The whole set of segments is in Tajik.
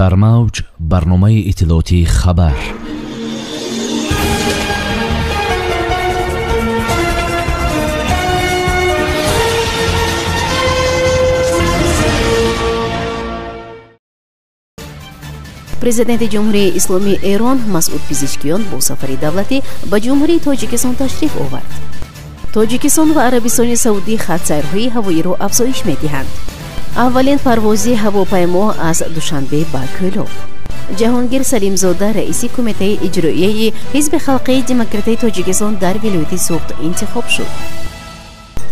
Дар мавҷ барномаи иттилоотии хабар. Президенти Ҷумҳурии Исломии Эрон Масъуд Пизишкиён бо сафари давлатӣ ба Ҷумҳурии Тоҷикистон ташриф овард. Тоҷикистон ва Арабистони Саудӣ хатсайрҳои ҳавоиро афзоиш медиҳанд. Аввалин парвози ҳавопаймо аз Душанбе ба Кӯлоб. Ҷаҳонгир Салимзода раиси Кумитаи иҷроияи Ҳизби Халқии Демократии Тоҷикистон дар вилояти Суғд интихоб шуд.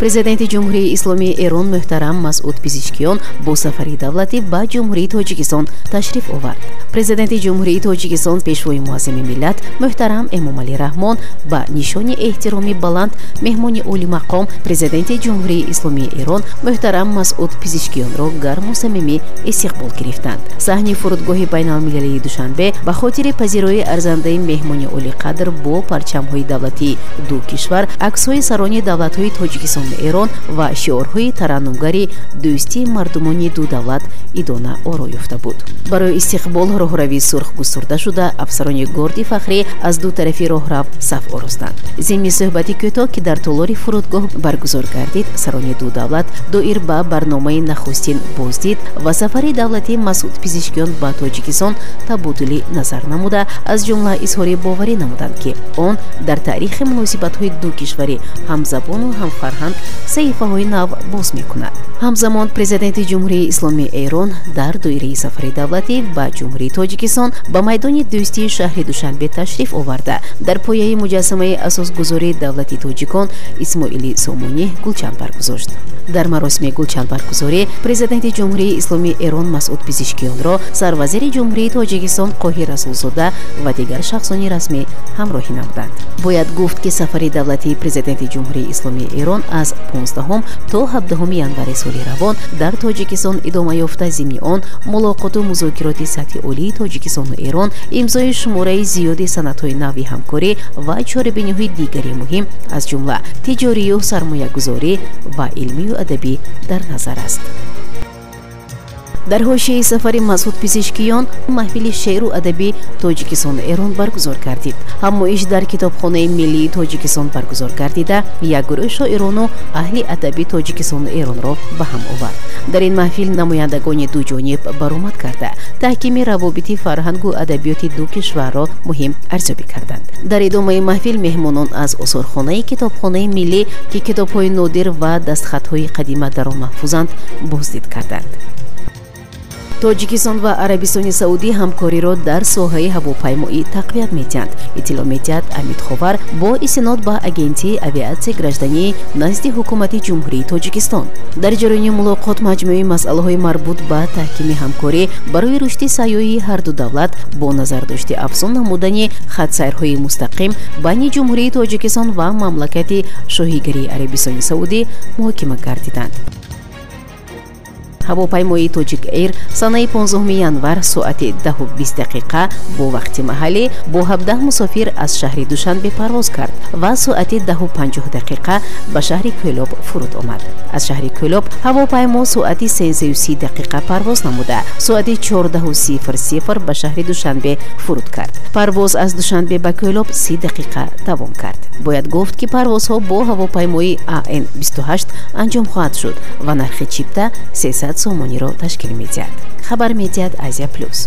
Президенти Ҷумҳурии Исломии Эрон муҳтарам Масъуд Пизишкиён бо сафари давлатӣ ба Ҷумҳурии Тоҷикистон ташриф овард. Президенти Ҷумҳурии Тоҷикистон, Пешвои муаззами миллат муҳтарам Эмомалӣ Раҳмон ба нишони эҳтироми баланд меҳмони олимақом, Президенти Ҷумҳурии Исломии Эрон муҳтарам Масъуд Пизишкиёнро гарму самимӣ истиқбол гирифтанд. Саҳни фурудгоҳи байналмилалии Душанбе ба хотири пазироии арзандаи меҳмони олиқадр бо парчамҳои давлатии ду кишвар, аксҳои сарони давлатҳои Тоҷикистон Эрон ва шиорҳои тараннумгари дӯстии мардумони ду давлат идона оро ёфта буд. Барои истиқбол роҳрави сурх густурда шуда, афсарони горди фахрӣ аз ду тарафи роҳрав саф оростанд. Зимни суҳбати кӯтоҳ, ки дар толори фурудгоҳ баргузор гардид, сарони ду давлат доир ба барномаи нахустин боздид ва сафари давлатии Масъуд Пизишкиён ба Тоҷикистон табодули назар намуда, аз ҷумла изҳори боварӣ намуданд, ки он дар таърихи муносибатҳои ду кишвари ҳамзабону ҳамфарҳанг саҳифаҳои нав боз мекунад. Ҳамзамон Президенти Ҷумҳурии Исломии Эрон дар доираи сафари давлатӣ ба Ҷумҳурии Тоҷикистон ба майдони дӯстии шаҳри Душанбе ташриф оварда, дар пояи муҷассамаи асосгузори давлати тоҷикон Исмоили Сомонӣ гулчанд баргузошт. Дар маросими гулчандбаргузорӣ Президенти Ҷумҳурии Исломии Эрон Масъуд Пизишкиёнро Сарвазири Ҷумҳурии Тоҷикистон Қоҳир Расулзода ва дигар шахсони расмӣ ҳамроҳӣ намуданд. Бояд гуфт, ки сафари давлатии Президенти Ҷумҳурии Исломии Эрон аз 15 то 17 январи соли равон дар Тоҷикистон идома ёфта, зимни он мулоқоту музокироти сатҳи олии Тоҷикистону Эрон, имзои шумораи зиёди санадҳои нави ҳамкорӣ ва чорабиниҳои дигари муҳим, аз ҷумла тиҷорию сармоягузорӣ ва илмию адабӣ дар назар аст. Дар ҳошияи сафари Масъуд Пизишкиён маҳфили шеъру адабӣ Тоҷикистону Эрон баргузор гардид. Ҳамоиш дар Китобхонаи миллии Тоҷикистон баргузор гардида, як гурӯҳ шоирону аҳли адаби Тоҷикистону Эронро ба ҳам овард. Дар ин маҳфил намояндагони ду ҷониб баромад карда, таҳкими равобити фарҳангу адабиёти ду кишварро муҳим арзёбӣ карданд. Дар идомаи маҳфил меҳмонон аз осорхонаи Китобхонаи миллӣ, ки китобҳои нодир ва дастхатҳои қадима дар он маҳфузанд, боздид карданд. Тоҷикистон ва Арабистони Саудӣ ҳамкориро дар соҳаи ҳавопаймоӣ тақвият медиҳанд, иттилоъ медиҳад Амид Ховар бо истинод ба Агентии авиатсияи гражданӣ назди Ҳукумати Ҷумҳурии Тоҷикистон. Дар ҷараёни мулоқот маҷмӯи масъалаҳои марбут ба таҳкими ҳамкорӣ барои рушди сайёҳии ҳарду давлат бо назардошти афзун намудани хатсайрҳои мустақим байни Ҷумҳурии Тоҷикистон ва мамлакати Шоҳигарии Арабистони Саудӣ муҳокима гардиданд. Ҳавопаймои Тоҷик Эйр санаи 15 январ соати 10:20 бо вақти маҳаллӣ бо 17 мусофир аз шаҳри Душанбе парвоз кард ва соати 10:50 ба шаҳри Кӯлоб фуруд омад. Аз шаҳри Кӯлоб ҳавопаймо соати 13:30 парвоз намуда, соати 14:00 ба шаҳри Душанбе фуруд кард. Парвоз аз Душанбе ба Кӯлоб 30 дақиқа давом кард. Бояд гуфт, ки парвозҳо бо ҳавопаймои АН-28 анҷом хоҳад шуд ва нархи чипта 300 сомониро ташкил медиҳад. Хабар медиҳад Азия Плюс.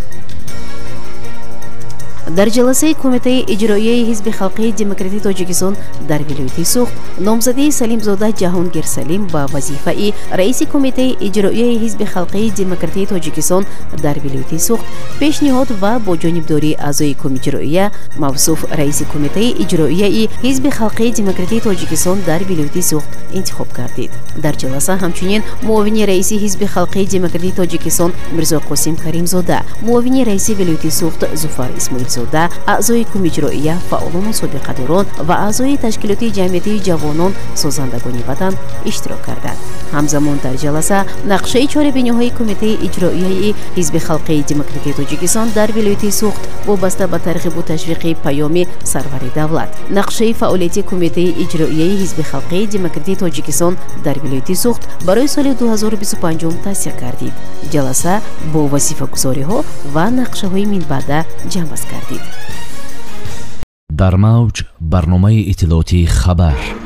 Дар ҷаласаи Кумитаи иҷроияи Ҳизби Халқии Демократии Тоҷикистон дар вилояти Суғд номзадии Салимзода Ҷаҳонгир Салим ба вазифаи раиси Кумитаи иҷроияи Ҳизби Халқии Демократии Тоҷикистон дар вилояти Суғд пешниҳод ва бо ҷонибдории аъзои Кумиҷроия мавсуф раиси Кумитаи иҷроияи Ҳизби Халқии Демократии Тоҷикистон дар вилояти Суғд интихоб гардид. Дар ҷаласа ҳамчунин муовини раиси Ҳизби Халқии Демократии Тоҷикистон Мирзоқосим Каримзода, муовини раиси вилояти Суғд Зуфар Исмоилзода Салиҳзода, аъзои кумиҷроия, фаъолону собиқадорон ва аъзои ташкилоти ҷамъиятии ҷавонон созандагони ватан иштирок карданд. Ҳамзамон дар ҷаласа нақшаи чорабиниҳои Кумитаи иҷроияи Ҳизби халқии демократии Тоҷикистон дар вилояти Суғд вобаста ба тарғибу ташвиқи паёми сарвари давлат, нақшаи фаъолияти Кумитаи иҷроияи Ҳизби халқии демократии Тоҷикистон дар вилояти Суғд барои соли 2025 тасдиқ гардид. Ҷаласа бо вазифагузориҳо ва нақшаҳои минбаъда ҷамъбаст гардид. Дар мавҷ барномаи иттилоотии «Хабар».